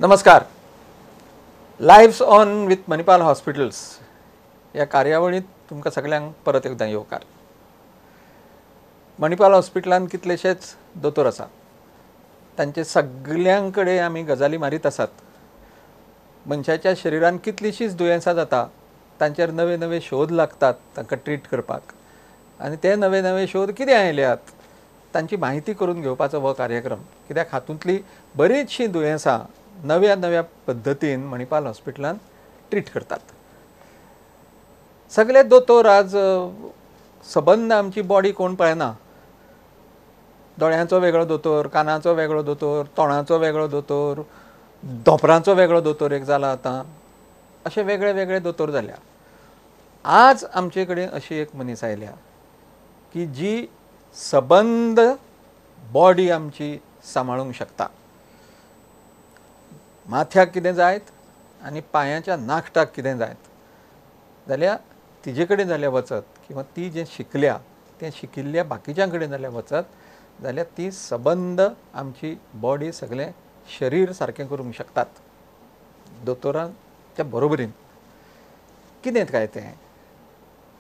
नमस्कार. Lives on with Manipal hospitals ह्या कार्यावळींत तुमकां सगल्यांक परत एकदां येवकार. मणिपाल हॉस्पिटलांत कितलेशेच दोतोर आसा, तांचे सगल्यां कडेन आमी गजाली मारीत आसात. मनशाच्या शरिरान कितलींशींच दुयेंसां जाता, तांचेर नवे नवे शोध लागतात तांकां ट्रीट करपाक, आनी ते नवे नवे शोध कितें आयल्यात तांची म्हायती करून घेवपाचो हो कार्यक्रम. कित्याक हातूंतलीं बरीचशीं दुयेंसां नव्या नव्या पद्दतीन मणिपाल हॉस्पिटलांत ट्रीट करतात. सगळे दोतोर आज सबंद आमची बॉडी कोण पळयना, दोळ्यांचो वेगळो दोतोर, कानाचो वेगळो दोतोर, तोंडाचो वेगळो दोतोर, धोंपरांचो वेगळो दोतोर एक जाला आतां, अशे वेगळे वेगळे दोतोर जाल्या. आज आमचे कडेन अशी एक मनीस आयल्या की जी सबंद बॉडी आमची सांबाळूंक शकता. माथ्याक कितें जायत आनी पांयाच्या नाखटाक कितें जायत जाल्यार तिजे कडेन जाल्यार वचत, किंवा ती जें शिकल्या तें शिकिल्ल्या बाकीच्यां कडेन जाल्यार वचत जाल्यार ती सबंद आमची बॉडी सगळें शरीर सारकें करूंक शकतात दोतोरांच्या बरोबरीन. कितें काय तें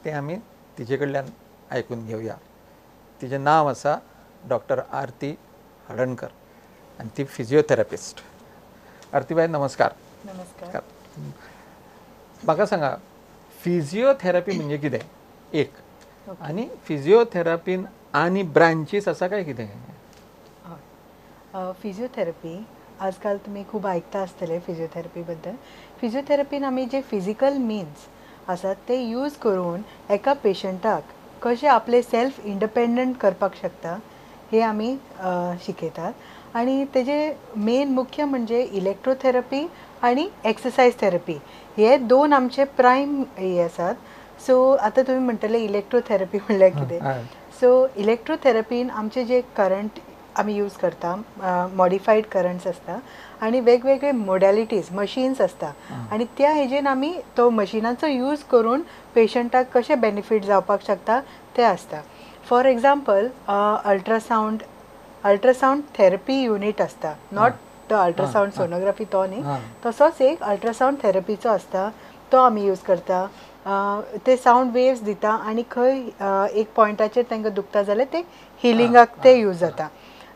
तें आमी तिजे कडल्यान आयकून घेवया. तिजें नांव आसा डॉक्टर आरती हळर्णकर आनी ती फिजियोथेरपिस्ट. आरतीबाई नमस्कार. नमस्कार. म्हाका सांगा, फिजियोथेरपी म्हणजे कितें एक, आनी फिजियोथेरपीन आनी ब्रांचीस आसा काय कितें? हय, फिजियोथेरपी आजकाल तुमी खूब आयकता आसतले फिजियोथेरपी बद्दल. फिजियोथेरपीन आमी जे फिजिकल मिन्स आसात ते यूज करून एका पेशंटाक कशें आपले सेल्फ इंडिपेंडंट करपाक शकता हे आमी शिकयतात. आनी तेजे मेन मुख्य म्हणजे इलेक्ट्रोथेरपी आनी एक्सरसायज थेरपी हे दोन आमचे प्रायम हे आसात. सो आतां तुमी म्हणटले इलेक्ट्रोथेरपी म्हणल्यार कितें? सो इलेक्ट्रोथेरपीन आमचे जे करंट आमी यूज करता, मॉडिफायड करंट्स आसता आनी वेगवेगळे मोडॅलिटीज मशीन्स आसता, आनी त्या हेजेन आमी तो मशिनाचो यूज करून पेशंटाक कशें बेनिफीट जावपाक शकता तें आसता. For example, ultrasound therapy unit आसता, not the ultrasound sonography तो न्ही, तसोच एक अल्ट्रासावंड थेरपीचो आसता तो आमी यूज करता. ते सावंड वेव्स दिता आनी खंय एक पॉयंटाचेर तांकां दुखता जाल्यार ते हिलिंगाक ते यूज जाता.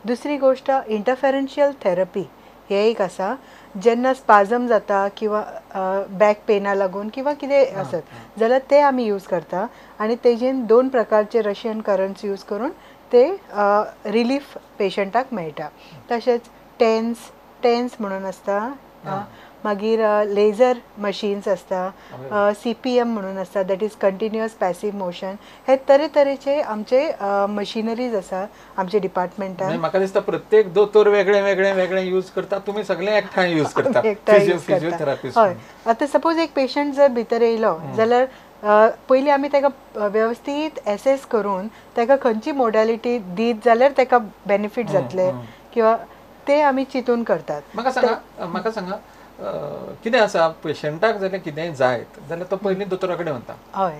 दुसरी गोश्ट इंटरफेरन्शियल थेरपी हे एक आसा, जेन्ना स्पाजम जाता किंवा बॅक पेना लागून किंवा कितें आसत जाल्यार ते आमी यूज करता. आनी तेजेन दोन प्रकारचे रशियन करंट्स यूज करून ते रिलीफ पेशंटाक मेळटा. तशेंच टेन्स म्हणून आसता, मागीर लेझर मशीन्स आसता, CPM म्हणून आसता, that is continuous passive motion. हे तरेतरेचे आमचे मशिनरीज आसा आमचे डिपार्टमेंटान. म्हाका दिसता प्रत्येक दोतोर वेगळे वेगळे वेगळे यूज करता, तुमी सगळे एकठांय यूज करता. हय, आतां सपोज एक पेशंट जर भितर येयलो जाल्यार पयलीं आमी ताका वेवस्थीत एसेस करून ताका खंयची मोडॅलिटी दीत जाल्यार ताका बेनिफीट जातले किंवा ते आमी चिंतून करतात. म्हाका सांगा, कितें आसा पेशंटाक जाल्यार कितेंय जायत जाल्यार तो पयलीं दोतोरा कडेन वता. हय,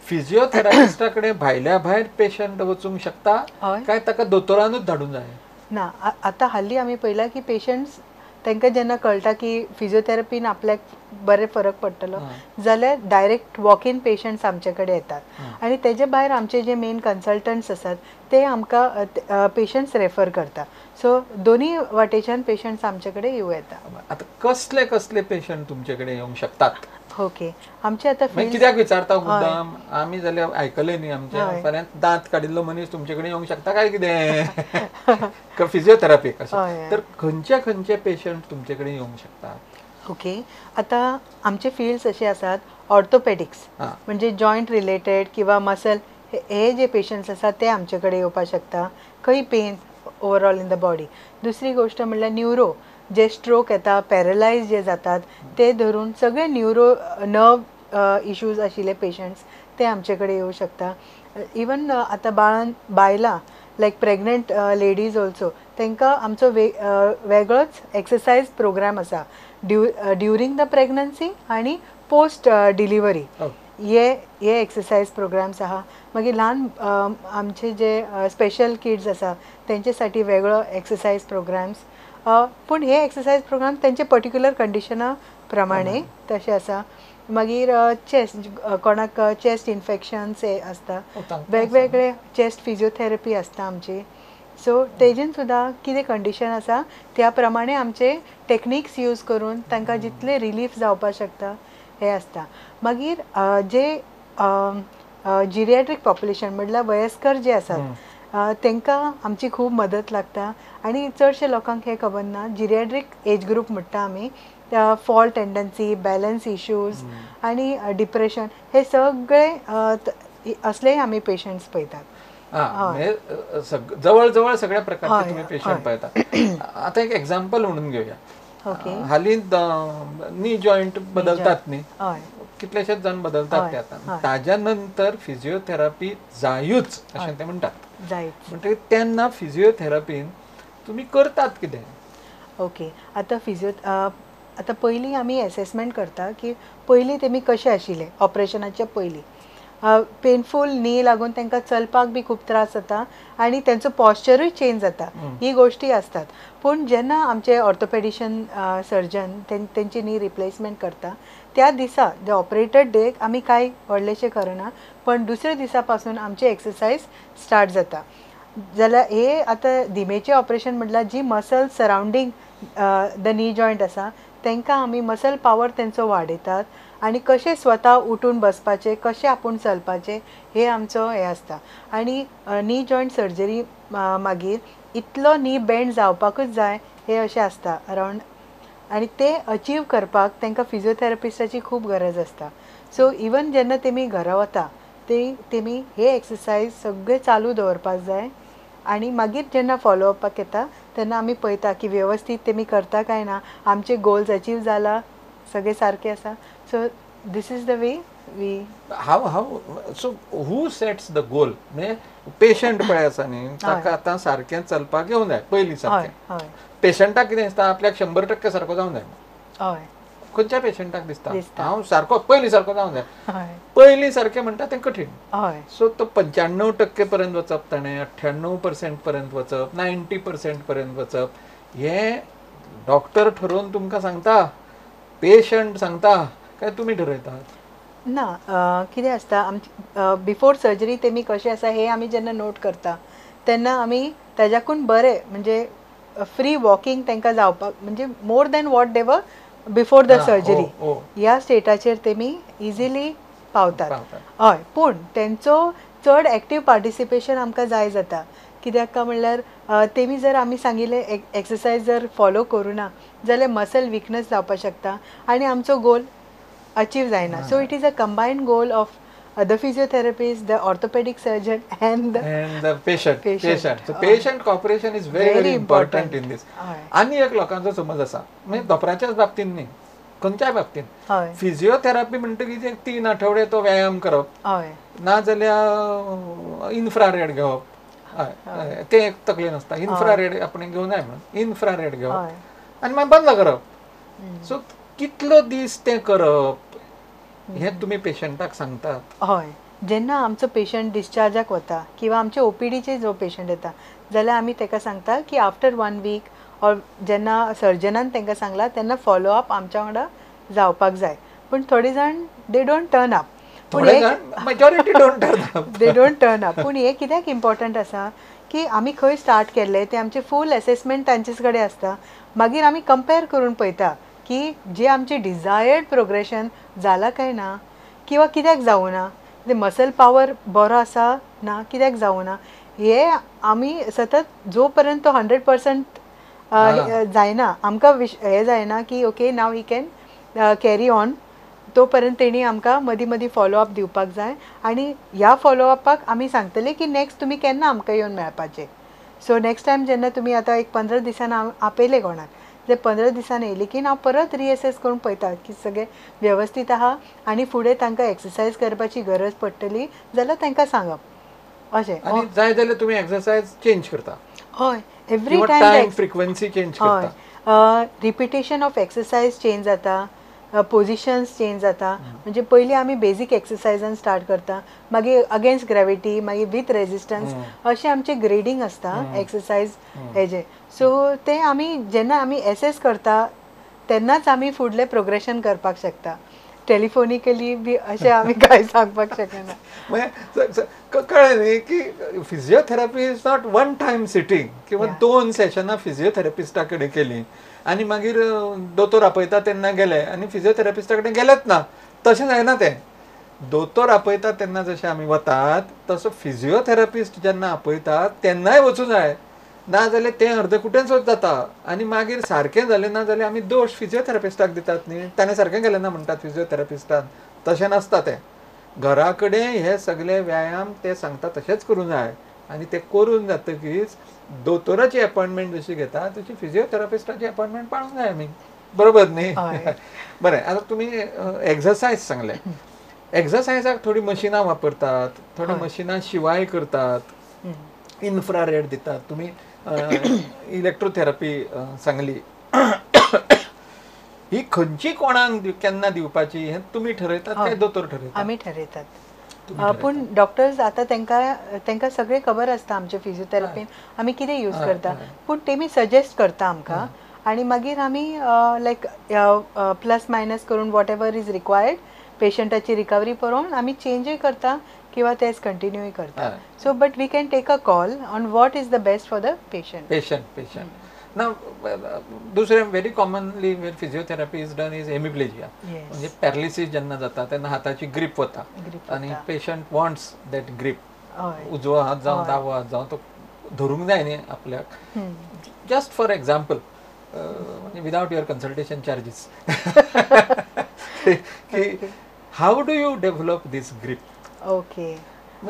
फिजियोथेरपिस्टा कडेन भायल्या भायर पेशंट वचूंक शकता काय ताका दोतोरानूच धाडूंक जाय? ना, आतां हालीं आमी पळयलां की पेशंट्स तांकां जेन्ना कळटा की फिजियोथेरपीन आपल्याक बरें फरक पडटलो जाल्यार डायरेक्ट वॉक इन पेशंट्स आमचे कडेन येतात. आनी तेजे भायर आमचे जे मेन कन्सल्टंट्स आसात ते आमकां पेशंट्स रेफर करता. सो दोनूय वाटेच्यान पेशंट्स आमचे कडेन येवं येता. आतां कसले कसले पेशंट तुमचे कडेन येवंक शकतात? ओके, आमचे आतां कित्याक विचारता मुद्दाम, आमी जाल्यार आयकलें न्ही, आमच्या फाल्यां दांत काडिल्लो मनीस तुमचे कडेन येवंक शकता काय कितें फिजियोथेरपीक? अशें तर खंयचे खंयचे पेशंट तुमचे कडेन येवंक शकतात? ओके, आतां आमचे फिल्ड्स अशे आसात, ऑर्थोपेडिक्स म्हणजे जॉयंट रिलेटेड किंवा मसल हे जे पेशंट्स आसात ते आमचे कडेन येवपाक शकता, खंय pain overall in the body. दुसरी गोश्ट म्हणल्यार न्युरो, जे स्ट्रोक येता, पॅरलायज जे जातात ते धरून सगळे न्युरो नर्व इश्यूज आशिल्ले पेशंट्स ते आमचे कडेन येवं शकता. इवन आतां बायलां लायक प्रेग्नंट लेडीज ऑल्सो तांकां आमचो वेगळोच एक्सरसायज प्रोग्राम आसा ड्युरींग the pregnancy आनी पोस्ट डिलिव्हरी. हे हे एक्सरसायज प्रोग्राम्स आहा. मागीर ल्हान आमचे जे स्पेशल किड्स आसा तेंचे साठी वेगळो एक्सरसायज प्रोग्राम्स. पूण हे एक्सरसायज प्रोग्राम तेंचे पर्टिक्युलर कंडिशना प्रमाणे तशें आसा. मागीर चेस्ट, कोणाक चेस्ट इन्फेक्शन्स हे आसता, वेगवेगळे चेस्ट फिजियोथेरपी आसता आमची. सो तेजेन सुद्दां कितें कंडिशन आसा त्या प्रमाणे आमचे टेक्निक्स यूज करून तांकां जितले रिलीफ जावपाक शकता हे आसता. मागीर जे जिरियाट्रीक पॉप्युलेशन म्हटल्यार वयस्कर जे आसात तांकां आमची खूब मदत लागता. आनी चडशे लोकांक हें खबर ना, जिरियाट्रीक एज ग्रूप म्हणटा आमी, फॉल टेंडन्सी, बॅलन्स इश्यूज आनी डिप्रेशन हे सगळे असलेय आमी पेशंट्स पळयतात. जवळ जवळ सगळ्या प्रकारचे तुम्ही पेशंट पळयता. आता एक एक्झाम्पल म्हणून घेऊया. हाली नी जॉईंट बदलतात न्ही, कितलेशेच जाण बदलतात ते आता, ताज्या नंतर फिजियोथेरपी जायूच अशें ते म्हणटात. म्हणटकीर तेन्ना फिजियोथेरपीन तुमी करतात कितें? ओके, आतां आतां पयलीं आमी एसेसमेंट करता की पयलीं तेमी कशें आशिल्ले ऑपरेशनाच्या पयलीं. पेनफूल नी लागून तांकां चलपाक बी खूब त्रास जाता आनी तेंचो पॉश्चरूय चेंज जाता, ही गोश्टी आसतात. पूण जेन्ना आमचे ऑर्थोपेडिशन सर्जन तेंची नी रिप्लेसमेंट करता त्या दिसा, the operated डेक आमी कांय व्हडलेशें करना, पण दुसऱ्या दिसा पासून आमची एक्सरसायज स्टार्ट जाता. जाल्यार हे आतां दिमेचें ऑपरेशन म्हटल्यार जी muscle surrounding the knee joint आसा तांकां आमी मसल पावर तेंचो वाडयतात आनी कशें स्वता उठून बसपाचें, कशें आपूण चलपाचें हे आमचो हें आसता. आनी नी जॉयंट सर्जरी मागीर इतलो नी बेंड जावपाकूच जाय हे अशें आसता अरावंड, आनी ते अचीव करपाक तांकां फिजियोथेरपिस्टाची खूब गरज आसता. सो इवन जेन्ना तेमी घरा वता ते तेमी हे एक्सरसायज सगळे चालू दवरपाक जाय. आनी मागीर जेन्ना फॉलोअपाक येता तेन्ना आमी पळयता की वेवस्थीत तेमी करता काय ना, आमचे गोल्स अचीव जाला, सगळे सारके आसा. So this is the way we how so who sets the goal? म्हणजे पेशंट पळय आसा न्ही, ताका आतां सारकें चलपाक येवंक जाय पयलीं सारकें. पेशंटाक कितें दिसता आपल्याक 100% सारको जावंक जाय. हय, खंयच्या पेशंटाक दिसता हांव सारको पयलीं सारको जावंक जाय, पयलीं सारकें म्हणटा तें कठीण. सो तो 95% पर्यंत वचप, ताणें 98% पर्यंत वचप, 90% पर्यंत वचप, हें डॉक्टर ठरोवन तुमकां सांगता, पेशंट सांगता, काय तुमी ठरयतात? ना, कितें आसता आमची बिफोर सर्जरी तेमी कशें आसा हे आमी जेन्ना नोट करता तेन्ना आमी ताज्याकून बरें म्हणजे फ्री वॉकिंग तांकां जावपाक, म्हणजे more than what they were before the surgery ह्या स्टेटाचेर तेमी इजिली पावतात. हय, पूण तेंचो चड एक्टीव पार्टिसिपेशन आमकां जाय जाता. कित्याक काय म्हणल्यार तेमी जर आमी सांगिल्लें एक्सरसायज जर फॉलो करूं ना जाल्यार मसल विकनस जावपाक शकता आनी आमचो गोल अचीव जायना. So it is a combined goal of the physiotherapist, the orthopedic surgeon and the patient. So patient cooperation is very very important in this. आनी एक लोकांचो समज आसा, म्हणजे दोतोराच्याच बाबतींत न्ही, खंयच्याय बाबतींत फिजियोथेरपी म्हणटकीच एक 3 आठवडे तो व्यायाम करप, ना जाल्यार इन्फ्रारेड घेवप, तें एक तकलेन आसता इन्फ्रारेड आपण घेवं जाय म्हणून इन्फ्रारेड घेवप आनी मागीर बंद करप. सो कितलो दीस तें करप हे तुमी पेशंटाक सांगतात? हय, जेन्ना आमचो पेशंट डिस्चार्जाक वता किंवा आमचे ओपीडीचे जो पेशंट येता जाल्यार आमी ताका सांगता की आफ्टर 1 वीक ऑर जेन्ना सर्जनान तांकां सांगला तेन्ना फॉलोअप आमच्या वांगडा जावपाक जाय. पूण थोडे जाण they don't turn up, majority don't turn up, they don't turn up. पूण हें कित्याक इम्पॉर्टंट आसा की आमी खंय स्टार्ट केल्लें तें आमचें फूल एसेसमेंट तांचेच कडेन आसता. मागीर आमी कंपेर करून पळयता की जे आमचे डिजायर्ड प्रोग्रेशन जाला काय ना, किंवा कित्याक जावं ना, ते मसल पावर बरो आसा ना, कित्याक जावं ना, हे आमी सतत जो पर्यंत तो 100% जायना आमकां हें जायना की okay now he can carry on, तो पर्यंत तेणी आमकां मदीं मदीं फॉलोअप दिवपाक जाय. आनी ह्या फॉलोअपाक आमी सांगतले की नेक्स्ट तुमी केन्ना आमकां येवन मेळपाचें. सो नेक्स्ट टायम जेन्ना तुमी आतां एक 15 दिसान हांव आपयलें कोणाक, जे 15 दिसान येयली की हांव परत रिएसेस करून पळयता की सगळें वेवस्थीत आहा आनी फुडें तांकां एक्सरसायज करपाची गरज पडटली जाल्यार तांकां सांगप अशें. आनी जाय जाल्यार तुमी एक्सरसायज चेंज करता? हय, एवरी टायम फ्रिक्वन्सी चेंज करता, हय, रिपिटेशन ऑफ एक्सरसायज चेंज जाता, पोजिशन्स चेंज जाता. म्हणजे पयलीं आमी बेजीक एक्सरसायजान स्टार्ट करता, मागीर अगेन्स्ट ग्रेविटी, मागीर विथ रेजिस्टन्स, अशें आमचें ग्रेडींग आसता एक्सरसायज हेजें. सो तें आमी जेन्ना आमी एसेस करता तेन्नाच आमी फुडलें प्रोग्रेशन करपाक शकता. टेलिफोनिकली बी अशें आमी कांय सांगपाक शकना. कळ्ळें न्ही की physiotherapy is not one time sitting किंवा 2 सेशनां फिजियोथेरपिस्टा कडेन केलीं आनी मागीर दोतोर आपयता तेन्ना गेले आनी फिजियोथेरपिस्टा कडेन गेलेच ना, तशें जायना तें. दोतोर आपयता तेन्ना जशें आमी वतात तसो फिजियोथेरपिस्ट जेन्ना आपयतात तेन्नाय वचूं जाय, ना जाल्यार तें अर्दकुटेंच जाता आनी मागीर सारकें जालें ना जाल्यार आमी दोश फिजियोथेरपिस्टाक दितात न्ही, ताणें सारकें केलें ना म्हणटात फिजियोथेरपिस्टान. तशें नासता तें. घरा कडेन हे सगळे व्यायाम ते सांगता तशेंच करूं जाय आनी ते करून जातकीच दोतोराची अपॉयंटमेंट जशी घेता तशी फिजियोथेरपिस्टाची अपॉयंटमेंट पाळूंक जाय आमी, बरोबर न्ही? बरें, आतां तुमी एक्सरसायज सांगले. एक्सरसायजाक थोडी मशिनां वापरतात, थोडी मशिनां शिवाय करतात, इन्फ्रारेड दितात, तुमी इलेक्ट्रोथेरपी सांगली. ही खंयची कोणाक केन्ना दिवपाची हें तुमी ठरयतात काय दोतोर ठरयतात? आमी ठरयतात. पूण डॉक्टर्स आतां तांकां सगळें खबर आसता आमचे फिजियोथेरपीन आमी कितें यूज करता, पूण तेमी सजेस्ट करता आमकां आनी मागीर आमी लायक प्लस मायनस करून what ever is required पेशंटाची रिकवरी पळोवन आमी चेंजूय करता किंवा तेच कंटिन्यूय करता. So but we can take a call on what is the best for the patient. Patient ना. दुसरें very commonly where physiotherapy is done is hemiplegia, म्हणजे पॅरालिसीस जेन्ना जाता तेन्ना हाताची ग्रीप वता आनी पेशंट वॉन्ट्स that grip, उजवो हात जावं दावो हात जावं तो धरूंक जाय न्ही आपल्याक. जस्ट फॉर एक्झाम्पल म्हणजे विदावट your consultation charges की how do you develop this grip? Okay,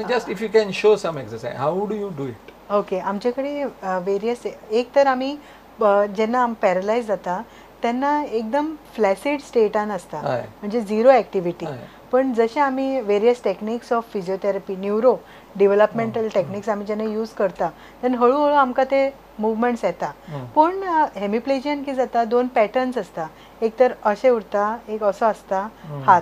just if you can show some exercise, how do you do it? Okay, आमचे कडेन वेरियस, एक तर आमी जेन्ना आमी पॅरलायज जाता तेन्ना एकदम फ्लॅसीड स्टेटान आसता, म्हणजे झिरो एक्टिविटी. पण जशें आमी various techniques of physiotherapy, neuro developmental techniques आमी जेन्ना यूज करता तेन्ना हळू हळू आमकां ते मुवमेंट्स येता. पूण हेमिप्लेजियन कितें जाता, 2 पॅटर्न्स आसता, एक तर अशें उरता, एक असो आसता हात.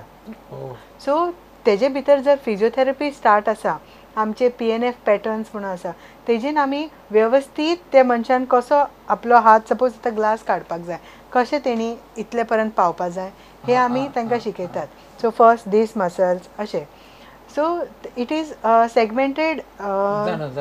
सो तेजे भितर जर फिजियोथेरपी स्टार्ट आसा, आमचे PNF patterns म्हणून आसा, तेजेन आमी वेवस्थीत त्या मनशान कसो आपलो हात, सपोज आतां ग्लास काडपाक जाय, कशें तेणी इतले पर्यंत पावपा जाय हे आमी तांकां शिकयतात. सो फर्स्ट these muscles अशें. सो it is segmented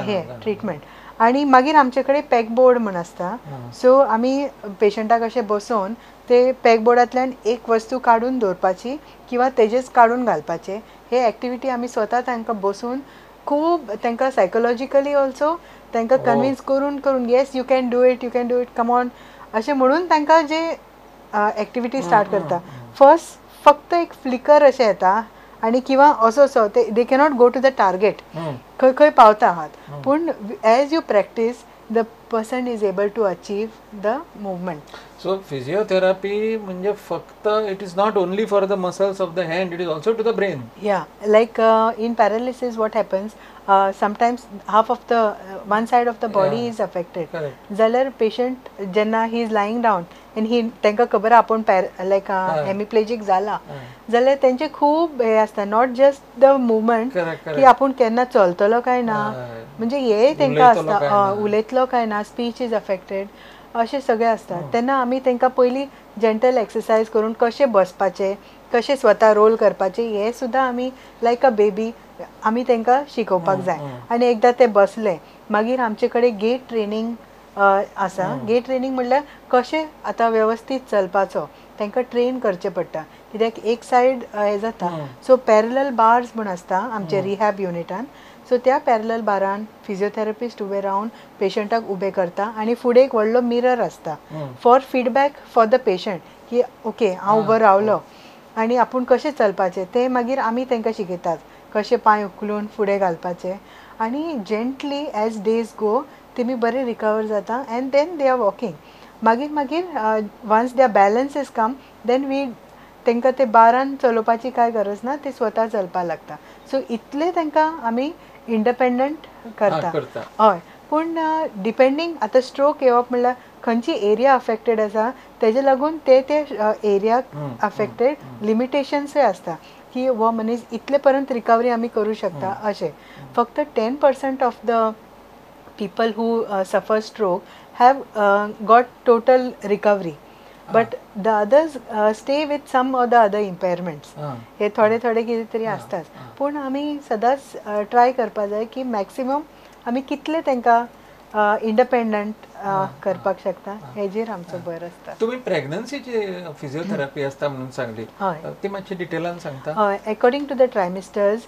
हे ट्रिटमेंट. आनी मागीर आमचे कडेन पॅकबोर्ड म्हूण आसता. सो आमी पेशंटाक अशें बसोवन ते पॅकबोर्डांतल्यान एक वस्तू काडून दवरपाची किंवा तेजेच काडून घालपाचे, हे एक्टिविटी आमी स्वता तांकां बसून खूब तांकां सायकोलॉजिकली ऑल्सो तांकां कन्विन्स करून करून yes you can do it, you can do it, come on अशें म्हणून तांकां जे एक्टिविटी स्टार्ट करता. फर्स्ट फक्त एक फ्लिकर अशें येता आनी किंवा असो असो ते they cannot go to the target, खंय खंय पावता हात. पूण as you practice the person is able to achieve the movement. So physiotherapy म्हणजे फक्त it is not only for the muscles of the hand, it is also to the brain. Yeah, like in paralysis what happens, sometimes half of the one side of the body is affected. जाल्यार patient जेन्ना he is lying down and he तांकां खबर आपूण लायक हेमिप्लेजीक जाला जाल्यार तेंचे खूब हे आसता, not just the movement की आपूण केन्ना चलतलो काय ना, म्हणजे हे तांकां आसता, उलयतलो काय ना, स्पीच is affected, अशें सगळें आसता. तेन्ना आमी तांकां पयलीं जेंटल एक्सरसायज करून कशें बसपाचें, कशें स्वता रोल करपाचें हें सुद्दां आमी लायक अ बेबी आमी तांकां शिकोवपाक जाय. आनी एकदां ते बसले मागीर आमचे कडेन गेट ट्रेनींग आसा. गेट ट्रेनींग म्हणल्यार कशें आतां वेवस्थीत चलपाचो तांकां ट्रेन करचें पडटा, कित्याक एक सायड हें जाता. सो पॅरलल बार्स म्हूण आसता आमचे रिहॅब युनिटान. सो त्या पॅरलल बारान फिजियोथेरपिस्ट उबे रावन पेशंटाक उबे करता आनी फुडें एक व्हडलो मिरर आसता for feedback for the patient की ओके हांव उबो रावलो आनी आपूण कशें चलपाचें तें मागीर आमी तांकां शिकयतात, कशें पांय उखलून फुडें घालपाचें. आनी जेंटली एज डेज गो तेमी बरे रिकवर जाता and then they are walking. मागीर मागीर once their balance is come then we तांकां ते बारान चलोवपाची कांय गरज ना, ते स्वता चलपाक लागता. सो इतलें तांकां आमी इंडिपेंडंट करता. हय, पूण डिपेंडींग आतां स्ट्रोक येवप म्हणल्यार खंयची एरिया अफेक्टेड आसा तेजे लागून ते ते एरियाक अफेक्टेड लिमिटेशन्सूय आसता की हो मनीस इतले पर्यंत रिकवरी आमी करूं शकता अशें. फक्त 10% of the people who suffer stroke have got total recovery, but the others stay with some or the other impairments. हे थोडे थोडे कितें तरी आसताच. पूण आमी सदांच ट्राय करपा जाय की मॅक्सिमम आमी कितले तांकां इंडिपेंडंट करपाक शकता हेजेर आमचो भर आसता. तुमी प्रेग्नन्सीची फिजियोथेरपी आसता म्हणून सांगली, ती मातशी डिटेलान सांगता? हय, according to the trimesters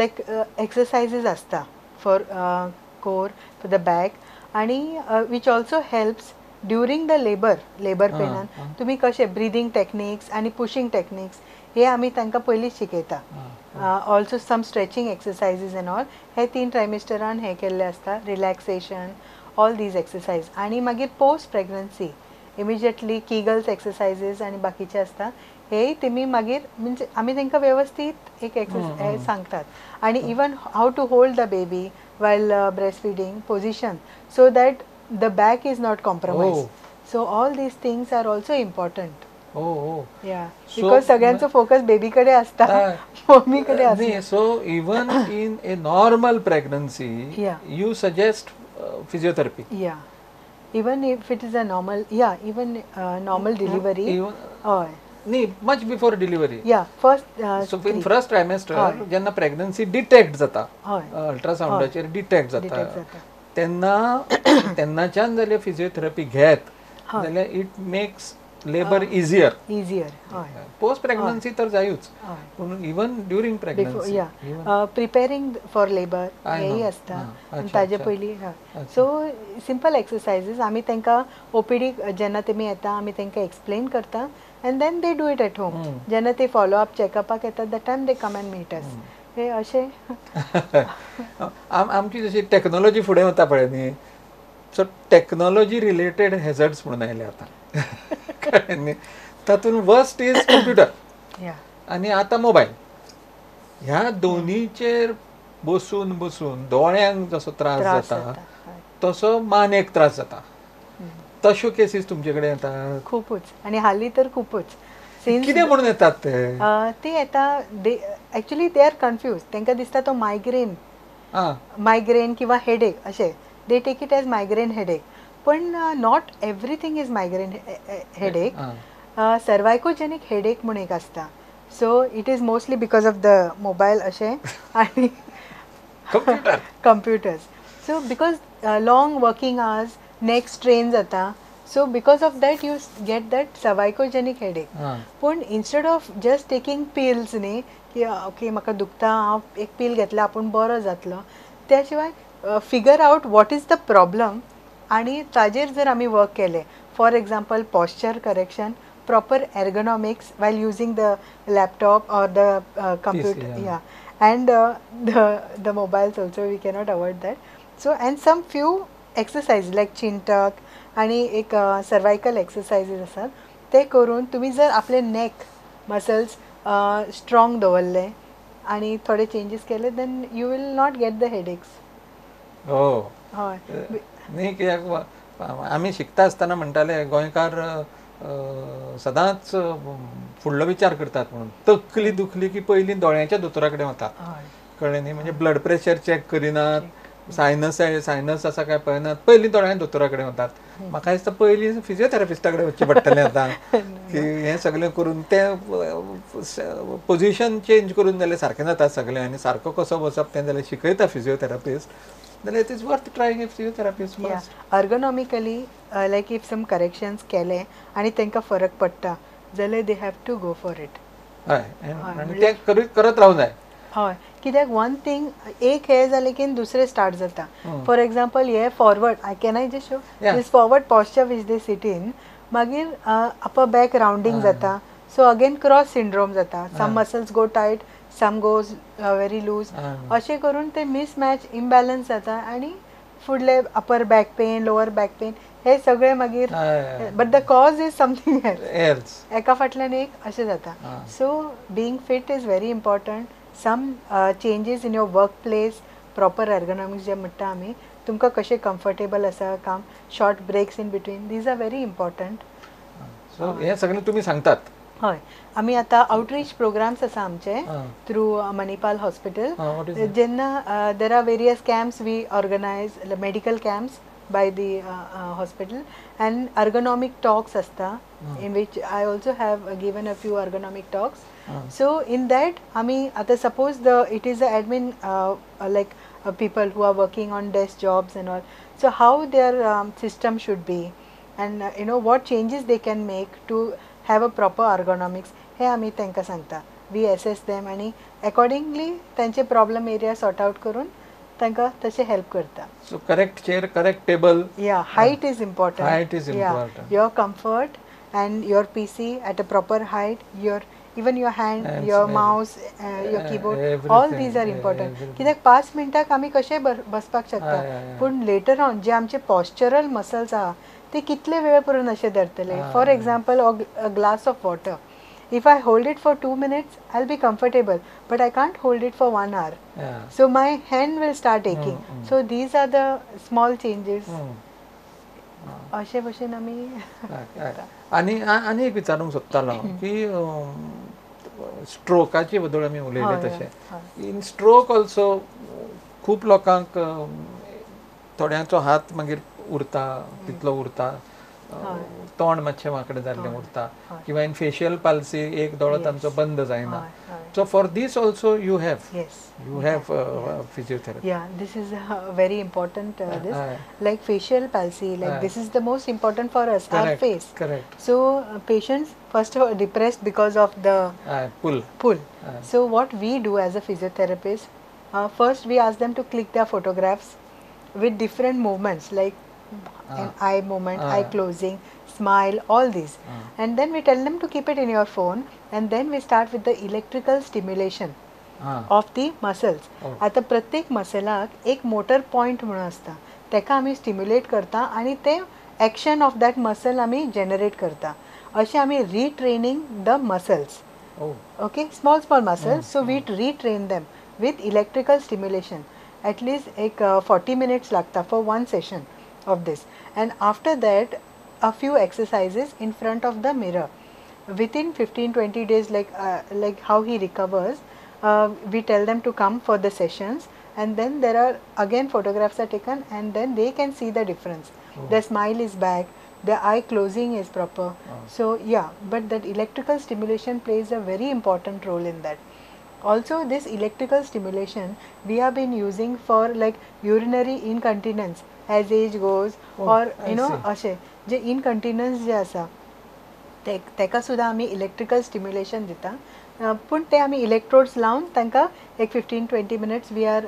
like exercises आसता for core, for the back, आनी which also helps during the labour. Labour पेनान तुमी कशें ब्रिदींग टॅक्निक्स आनी पुशींग टॅक्निक्स हे आमी तांकां पयलींच शिकयता. Also some stretching exercises and all हे 3 ट्रायमिस्टरान हे केल्ले आसता, रिलॅक्सेशन, ऑल these exercise. आनी मागीर post pregnancy immediately Kegels exercises आनी बाकीचे आसता, हेय तेमी मागीर म्हणजे आमी तांकां वेवस्थीत एक एक्सरसायज सांगतात. आनी even how to hold the baby while breast feeding position so that the back is not compromise. So all these things are also important. Because सगळ्यांचो फोकस बेबी कडे असता, मम्मी कडे आसता. So even in a normal pregnancy you suggest physiotherapy? Yeah, even if it is a normal, yeah, even normal delivery. हय, न्ही, much before delivery. Yeah, first. So in first trimester जेन्ना pregnancy detect जाता, अल्ट्रासावंडाचेर detect जाता, तेन्ना तेन्नाच्यान जाल्यार physiotherapy घेत जाल्यार it makes labour easier. Easier. Post pregnancy तर जायूच, पूण even during pregnancy, preparing for labour हेय आसता ताजे पयलीं. सो सिंपल एक्सरसायजीस आमी तांकां ओपीडी जेन्ना तेमी येता आमी तांकां एक्सप्लेन करता, and then they do it at home. जेन्ना ते फॉलो अप चॅकअपाक येता that time they come and meet us. हे अशें आमची जशी टॅक्नोलॉजी फुडें वता पळय न्ही, सो टॅक्नोलॉजी रिलेटेड हॅझर्ड्स म्हणून आयले आतां, कळ्ळें न्ही. तातूंत वर्स्ट is computer आनी आतां मोबायल, ह्या दोनीचेर बसून बसून दोळ्यांक जसो त्रास जाता तसो मानेक त्रास जाता. तश्यो केसीस तुमचे कडेन येतात खुपूच, आनी हालीं तर खुपूच. कितें म्हणून येतात ते? ते येता, एक्चुअली they are confuse. तांकां दिसता तो मायग्रेन, मायग्रेन किंवा हेडेक अशें, they take it as migraine headache. पण not everything is migraine headache. Cervicogenic headache म्हूण एक आसता. So it is mostly because of the mobile अशें आनी computers. So because long working hours, neck strain जाता, so because of that you get that cervicogenic headache. पूण instead of just taking pills न्ही की okay म्हाका दुखता हांव एक पील घेतलें आपूण बरो जातलो, त्या शिवाय figure out what is the problem आनी ताजेर जर आमी वर्क केलें, for example posture correction, proper ergonomics while using the laptop or the computer, yeah, and the mobiles also we cannot avoid that. So and some few exercise like chin tuck आनी एक cervical exercises आसात, ते करून तुमी जर आपले नेक muscles strong दवरले आनी थोडे चेंजीस केले then you will not get the headaches. हो, हय. न्ही, कित्याक आमी शिकता आसतना म्हणटाले गोंयकार सदांच फुडलो विचार करतात म्हणून, तकली दुखली की पयलीं दोळ्यांच्या दोतोरा कडेन वतात, कळ्ळें न्ही. म्हणजे ब्लड प्रेशर चॅक करिनात, सायनस सायनस आसा काय पळयनात, पयलीं दोळ्यां दोतोरा कडेन वतात. म्हाका दिसता पयलीं फिजियोथेरपिस्टा कडेन वचचें पडटलें आतां, की हें सगळें करून तें पोजिशन चेंज करून जाल्यार सारकें जाता सगळें, आनी सारको कसो वचप तें जाल्यार शिकयता फिजियोथेरपिस्ट, जाल्यार it is worth trying a physiotherapist first. Ergonomically like if some corrections केले आनी तांकां फरक पडटा जाल्यार they have to go for it. हय, आनी तें करत रावूंक जाय. हय, कित्याक वन थिंग एक हें जालें की दुसरें स्टार्ट जाता. फॉर एग्जाम्पल हे forward, I can I just show this forward posture which they sit in, मागीर अपर बॅक रावंडींग जाता, सो अगेन क्रॉस सिंड्रोम जाता, some muscles go tight, some goes very loose, अशें करून ते मिसमॅच इम्बॅलन्स जाता आनी फुडले upper back pain, lower back pain हे सगळे मागीर, but the cause is something else, एका फाटल्यान एक अशें जाता. So being fit is very important. Some changes in your work place, proper ergonomics जे म्हणटा आमी तुमकां कशें कम्फर्टेबल आसा काम, short breaks in between, these are very important. So हें सगळें तुमी सांगतात. हय, आमी आतां आउटरीच प्रोग्राम्स आसा आमचे थ्रू मणिपाल हॉस्पिटल. जेन्ना there are various camps we organise, medical camps by the hospital, and ergonomic talks asta, in which I also have given a few ergonomic talks. So in that, ami ata suppose the it is a admin like people who are working on desk jobs and all, so how their system should be, and you know what changes they can make to have a proper ergonomics, हे आमी तांकां सांगता. We assess them आणि accordingly तांचे problem area sort out करून तांकां तशें help करता. So correct chair, correct table. Yeah, height is important. Height is important. Your comfort and your PC at a proper height, your even your hand, your mouse, your keyboard, all these are important. कित्याक 5 मिनटाक आमी कशें बसपाक शकता, पूण later on जे आमचे पॉश्चरल muscles आहा ते कितले वेळ पर्यंत अशें धरतले. For example, a glass of water, if I hold it for 2 minutes, I'll be comfortable, but I can't hold it for 1 hour. So my hand will start aching. So these are the small changes. अशे भशेन आमी. आनी आनी एक विचारूंक सोदतालो की स्ट्रोकाचे बद्दल आमी उलयले तशें, इन स्ट्रोक ऑल्सो खूब लोकांक थोड्यांचो हात मागीर उरता, तितलो उरता, तोंड मातशें वांकडें जाल्लें उरता, किंवा इन फेशियल पाल्सी एक दोळो तांचो बंद जायना. So for this also you have, you have physiotherapy. Yeah, this is very important. This like facial palsy, like this is the most important for us, our face. Correct. So patients first of all depressed because of the pull. So what we do as a physiotherapist, first we ask them to click their photographs with different movements, like an eye movement, eye closing, smile, all these. And then we tell them to keep it in your phone, and then we start with the electrical stimulation of the muscles. आता प्रत्येक मसलाक एक motor point म्हणून असता, तेका आमी stimulate करता आनी ते एक्शन ऑफ that muscle आमी जनरेट करता. अशें आमी retraining the muscles. Okay, small small muscles. So we retrain them with electrical stimulation. At least एक 40 minutes लागता for one session of this, and after that a few exercises in front of the mirror. Within 15-20 days, like how he recovers, we tell them to come for the sessions, and then there are again photographs are taken, and then they can see the difference. The smile is back, the eye closing is proper. So yeah, but that electrical stimulation plays a very important role in that. Also, this electrical stimulation we have been using for like urinary incontinence as age goes, or you know अशें जे इनकंटिनन्स जे आसा तेका सुद्दां आमी electrical stimulation दिता, पूण ते आमी electrodes लावन तांकां एक 15-20 minutes we are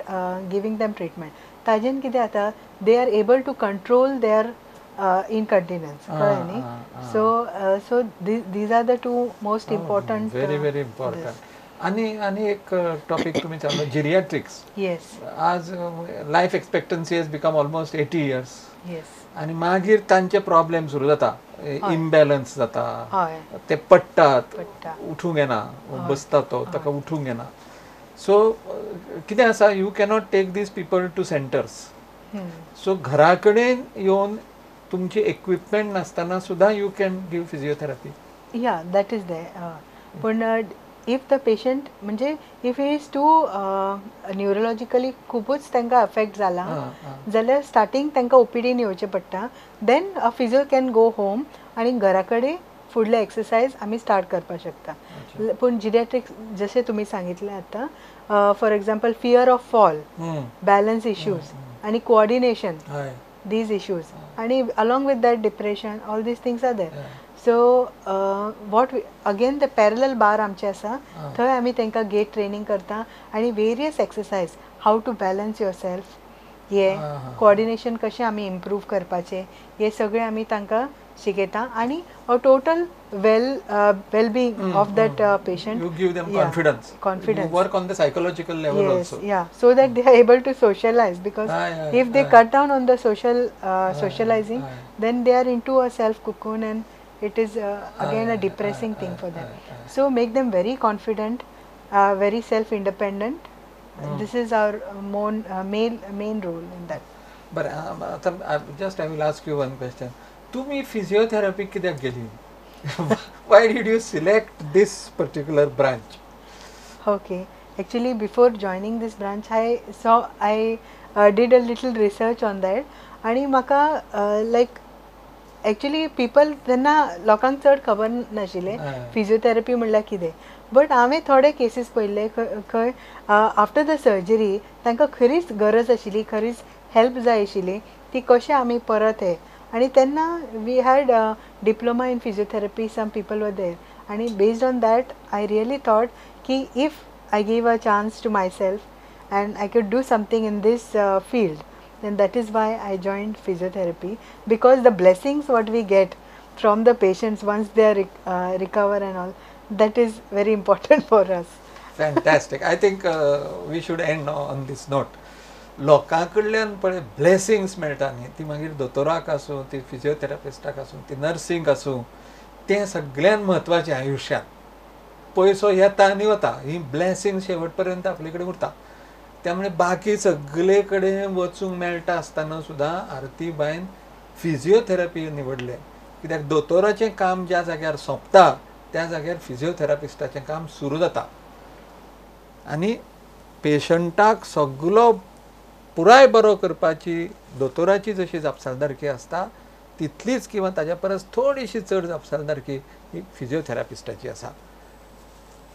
giving them treatment. Tajen कितें जाता, they are able to control their incontinence, कळ्ळें न्ही. So so these are the two most important. Very very important. आनी आनी एक टॉपीक तुमी सांगलो, जिरियाट्रिक्स. येस, आज life expectancy has become almost 80 years. Yes, आनी मागीर तांचे प्रॉब्लेम सुरू जाता, इम्बॅलन्स जाता, ते पडटात, उठूंक येना, बसता तो ताका उठूंक येना. सो कितें आसा, you cannot take these people to centres. So घरा कडेन येवन तुमचे इक्विपमेंट नासतना सुद्दां you can give physiotherapy. Yeah, that is there. पूण if the patient म्हणजे if he is too neurologically खुबूच तांकां अफेक्ट जाला जाल्यार स्टार्टींग तांकां ओपीडीन येवचें पडटा. Then a physio can go home आनी घरा कडेन फुडले एक्सरसायज आमी स्टार्ट करपाक शकता. पूण जिरियाट्रिक्स जशें तुमी सांगितलें आतां, for example fear of fall, balance issues आनी कोऑर्डिनेशन, these issues, आनी along with that depression, all these things are there. So what again the parallel bar आमचे आसा, थंय आमी तांकां गेट ट्रेनींग करता आनी various exercise, how to balance yourself, हे कोऑर्डिनेशन कशें आमी इम्प्रूव करपाचें, हे सगळें आमी तांकां शिकयता. आनी a total well being of that patient. You give them confidence. Confidence. You work on the psychological level also. Yeah, so that they are able to socialise, because if they cut down on the social socialising, then they are into a self cocoon, and it is again a depressing thing for them. So make them very confident, very self independent. This is our main role in that. बरें, आतां just I will ask you one question. तुमी physiotherapy कित्याक गेली? Why did you select this particular branch? Okay, actually before joining this branch I did a little research on that आनी म्हाका लायक actually people तेन्ना लोकांक चड खबर नाशिल्लें फिजियोथेरपी म्हणल्यार कितें, बट हांवें थोडे केसीस पळयल्ले खंय आफ्टर the surgery तांकां खरीच गरज आशिल्ली, खरीच हेल्प जाय आशिल्ली, ती कशें आमी परत हे. आनी तेन्ना we had diploma in physiotherapy, some people were there, आनी based on that I really thought की if I give a chance to myself and I could do something in this field, then that is why I joined physiotherapy, because the blessings what we get from the patients once they are recover and all, that is very important for us. Fantastic. I think we should end on this note. लोकां कडल्यान पळय blessings मेळटा न्ही, ती मागीर दोतोराक आसूं, ती फिजियोथेरपिस्टाक आसूं, ती नर्सींक आसूं, तें सगळ्यान म्हत्वाचें आयुश्यांत. पयसो येता आनी वता, ही ब्लेसिंग शेवट पर्यंत आपले कडेन उरता. त्यामुळे बाकी सगळे कडेन वचूंक मेळटा आसतना सुद्दां आरतीबायन फिजियोथेरपी निवडलें, कित्याक दोतोराचें काम ज्या जाग्यार सोंपता त्या जाग्यार फिजियोथेरपिस्टाचें काम सुरू जाता आनी पेशंटाक सगलो पुराय बरो करपाची दोतोराची जशी जापसालदारकी आसता तितलीच किंवा ताज्या परस थोडीशी चड जापसालदारकी ही फिजियोथेरपिस्टाची आसा.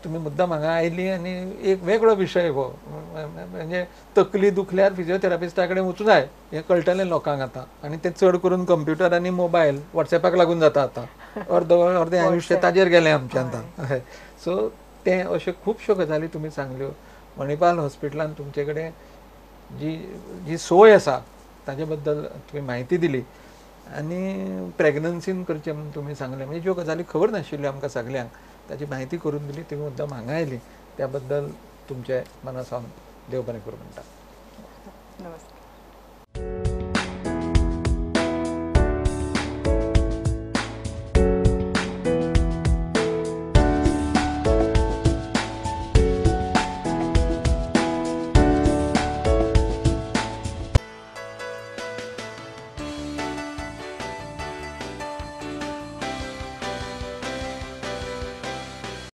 तुमी मुद्दाम हांगा आयली आनी एक वेगळो विशय हो, म्हणजे तकली दुखल्यार फिजियोथेरपिस्टा कडेन वचूं जाय हें कळटलें लोकांक आतां, आनी तें चड करून कंप्युटर आनी मोबायल वॉट्सॅपाक लागून जाता आतां, अर्दो अर्दें आयुश्य ताजेर गेलें आमचें आतां. सो तें अश्यो खुबश्यो गजाली तुमी सांगल्यो. मणिपाल हॉस्पिटलान तुमचे कडेन जी जी सोय आसा ताजे बद्दल तुमी म्हायती दिली आनी प्रेगनन्सीन करचें म्हणून तुमी सांगलें, म्हणजे ज्यो गजाली खबर नाशिल्ल्यो आमकां सगल्यांक ताची म्हायती करून दिली. तुमी मुद्दाम हांगा आयली त्या बद्दल तुमचे मना सावन देव बरें करूं म्हणटा. नमस्कार.